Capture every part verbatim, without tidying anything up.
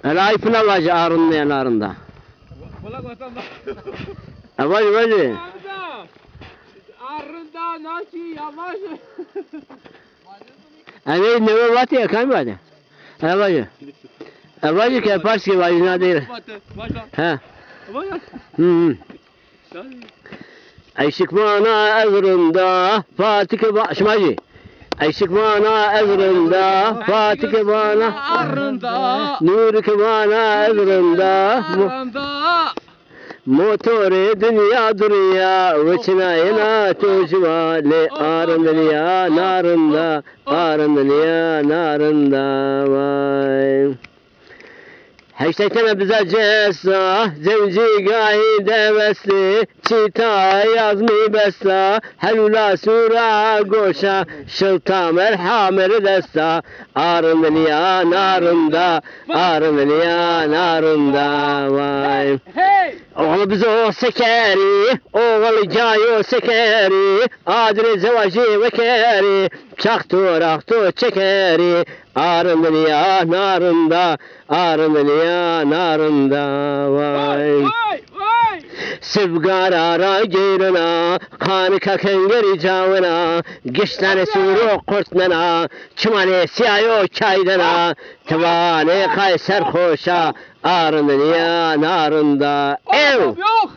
Ela ay fina vaje, arında yani arında. E vaje, vaje. Arında, arında, nasıl yavaş. Eve neve vati ya, kam vati? E vaje. E vaje ke pars ke vaje na değil. He. Hı hı. Eşik vana ez rinda, Fatike va-, şima jî. Eşik vana ez rinda, Fatike vana arrinda. Nûrike vana ez rinda. Arrinda. Motorê dinya duriya, weçinayena to ciwale, arindiniya narinda, arindiniya narinda, vay. Heştekene bize cesa, cemcî gayî devestê, çîta yazmî besta, helûla sûra goşa, şilta merhameri desta, arindiniya narinda, arindiniya narinda, vay. Hey! Oğlu bizo sekerî, oğul cayo sekerî, adre zewajê wekerî, çaxto raxto çekerî, arindiniya narinda, arindiniya narinda, vay. Vay, vay, vay! Sibgara ra geyrina, qanika kengerî cawina, giştane suro qurtnena, çimanê siyayo çaydena, tivanê qay serxoşa, arindiniya narinda. Ew! Yok, yok!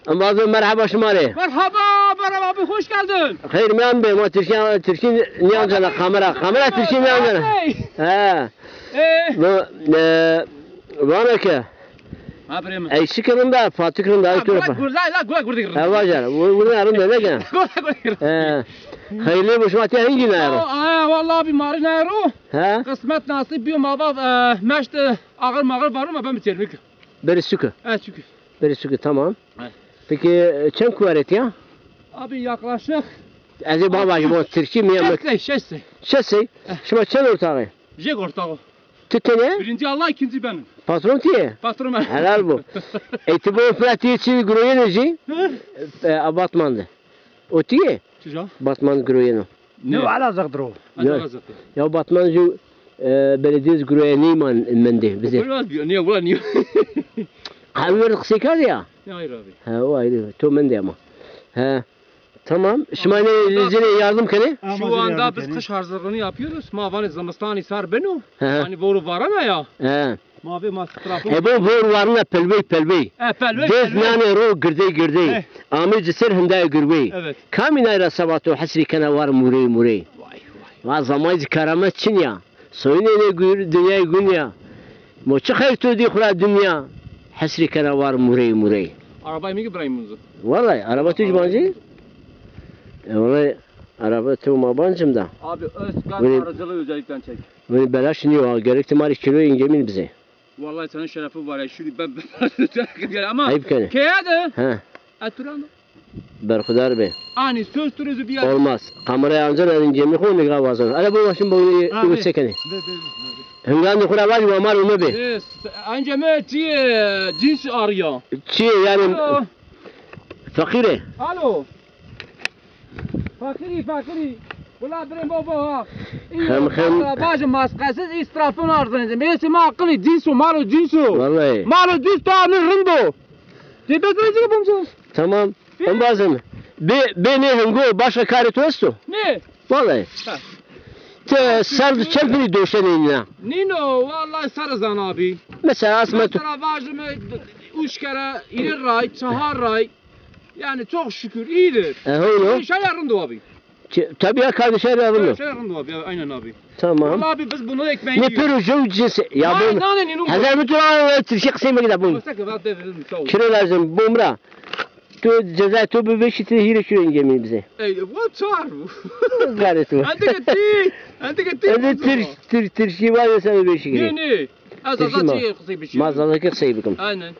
Embazê merheba şima rê. Merhaba, merhaba abi, hoş geldin. Xeyr miyan be, ma Tirkî, Tirkî niyancana kamera, kamera Tirkî niyancana. Hey. He. Ee? Bu, e, vana ke. Ha, birê mi? Eşik rinda, Fatik rinda, ha, ay tu gula, gula, gula, gula, gula. Ha, vajar, bu, bu ne rinda ne gene? Gula, gula, gula. He. Hayırlı bu şima tiya hingi ne yaro? Aa, aa, vallahi abi, marî ne yaro? He? Kısmet nasip biyo ma va, e, meşt, e, ağır mağır var ama ben biterim. Beri suku. Evet, çünkü. Beri suku, tamam. Evet. Peki, e, çend kuvaret ya? Abi yaklaşık. Ez ê baba ji bo Tirkî mi ya? Şeş sey, şeş sey. Şeş sey. Eh. Şima çend ortaxî? Jek ortaxo. Ti tene? Birinci Allah, ikinci benim. Patron ti ye? Patron ben. Helal bu. E, ti bo fira ti çi guroyeno jî? Hı? E, Batman de. O ti ye? Çica? Batman guroyeno. Ne? Ne ala zexdro? Ya. Ala zexdro. Ya Batman jî, e, belediye guroyenî man mende bize. Böyle az bir, niye, ulan niye? Ha, öyle qisey kerd ya. Ne ayrı abi? Ha, o ayrı. To mende ama. Ha. Tamam. Şima ne, bizlere yardım kenê? Şu anda biz kış hazırlığını yapıyoruz. Ma vanê zimistanî ser beno. Hı hı. Hani boru varana ya. He. Ma vê ma strafo. E, bo vor varna pelvey pelvey. E, pelvey, dez pelvey. Nane ro girdey girdey. Eh. Amê ci ser hindaya gurbey. Evet. Kamî nay ra seba to hesrî kena war murey murey. Vay, vay. Va zamanî keramet çin ya. Soyunê nê gür, dinyayê gun ya. Mo çi xeyr to dî xura dinya. Hesrî kena war murey murey. Arabayı mı İbrahim Muzlu? Vallahi araba tu jî bancî? E, vallahi araba tu ma bancim da. Abi Özkan aracılığı özellikle çek. Winî belaş nîyo ha. Gerek ti ma rê kîloyê încemîn bizê. Vallahi senin şerefin var ya. Şunu ben, ben ama ayıp kene. Keye de. He. Eturan. Berxudar be. Ani söz turizm bir yer. Olmaz. Kameraya anca da încemî xo nîga wazon. Hele bu başın bu, bu çekeni. Hingandî xura var mı, amar ume be. Yes. Anceme çi, e, cins arıyor. Çi yani? Alo. Fakire. Alo. Fakirî, fakirî. Wila birê ma va ha. Xem, xem. Vajim masqesiz îstrafin arzinêdim. Êsê ma aqilî cins o, malo cins o. Vallahi. Malo cins ta mi rind o. Cê bezirê ci bumca. Tamam. Embazim. Bê, bê nê hingo başka karê tu esto? Ne? Vallahi. Ha. Ti ser di çend pirî doşenê nîna? Nîno, vallahi ser zan abi. Mesela asma tu. Mesela vajime üç kere, îrê ray, çahar ray. Yani çok şükür iyidir. E, hoyno. Şaya rind o abi. Ki, tabii ya kardeşler ya rind o. Şaya rind o abi, aynen abi. Tamam. Vallahi abi biz bunu ekmeği yiyoruz. Ne piro jew cins ya bu. Hayır, nane, nîno. Hazır mı dur abi, Türkçe kısayım mı gider bu? Kire lazım bumra. Tu cezayê to bi beşî ti hîrê kîlo încemî bizê. Ey, bu çar bu. Gare tu. Endige ti, endige ti. Endige tir, tir, tirşî var ya sen beşî kîlo. Ne, ne? Ez Azatçı kısayım bir şey. Ma Zazakî qisey bikim. Aynen.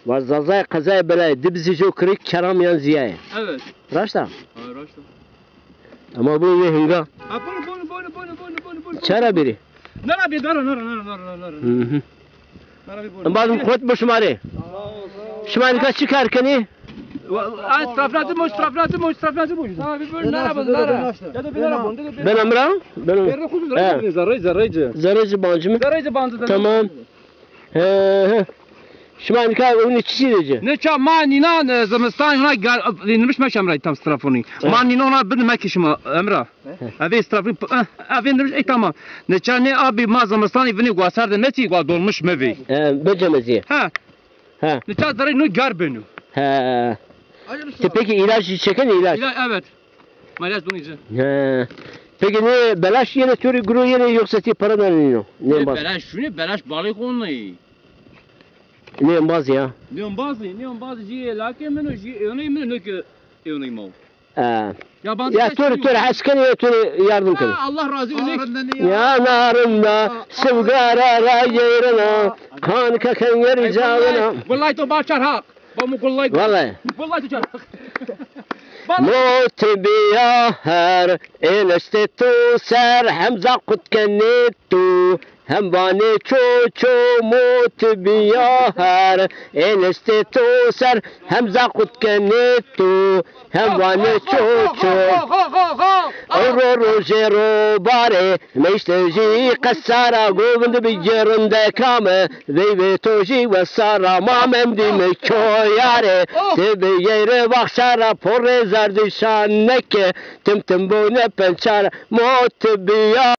Wa Zazay qezayê belayê, di bizî jo kirî keram yan ziyayê. Evet. Raşta? Ha, raşta. Ama bu ne hinga? Ha, bunu, bunu, bunu, bunu, bunu, bunu, bunu. Çara biri? Nara bir, nara, nara, nara, nara, nara. Hı hı. Nara bir, bunu. Embazim xot bu şima rê. Sağ ol, sağ ol. Şima nika çi kar kenî? Ay, strafna dimo, strafna dimo, strafna dimo. Abi böyle nara bun, nara. Ya da bir nara bun. Ben Emrah, ben Emrah. Zerreyci, zerreyci. Zerreyci bancı mı? Zerreyci bancı. Tamam. He, he. Şima nika onu çiçî dece? Ne ça ma nînan, e, zimistan huna gar, e, nîmiş meşe Emrah tam strafoni. Ma nînan ona bin mekişima Emrah. Eve strafoni, e, eve nîmiş, e, tamam. Ne ça ne abi ma zimistanî vinî gwa ser de metî gwa dolmuş me vî. E, becemezî. Ha. Ha. Ne ça zerrey nu gar benu. Ha. Te peki ilaç çeken ilaç? İlaç, evet. Malaz donî ci. He. Peki ne belaş yene turi guru yene yoksa ti para da nîno? Ne baz? Belaş şunu, belaş balık onunla. Ne baz ya? Ne baz, ne baz ji elake mino, ji ewney mino ki ewney mo. Ee. Ya baz. Ya turi turi hasken ya turi yardım kın. Allah razı olsun. Ya narında sivgara ra yerine kan kakan yeri cavına. Vallahi to başar ha. Ba mu gullay. Vallahi. Gullay tu çar. Mot biya her, êniştê tu ser, hem zaqut kenê tu, hem vanê ço ço. Mot biya her, êniştê tu ser, hem zaqut kenê tu, hem vanê ço ço. Ewro rojê ro barê, meşte jî qesara govind bi gerinde kame, veyvê to jî wesara ma mendî mi koyare, ti bi yeyre vaxşara porê zerdişan neke, tim tim bone pençara, mot biya.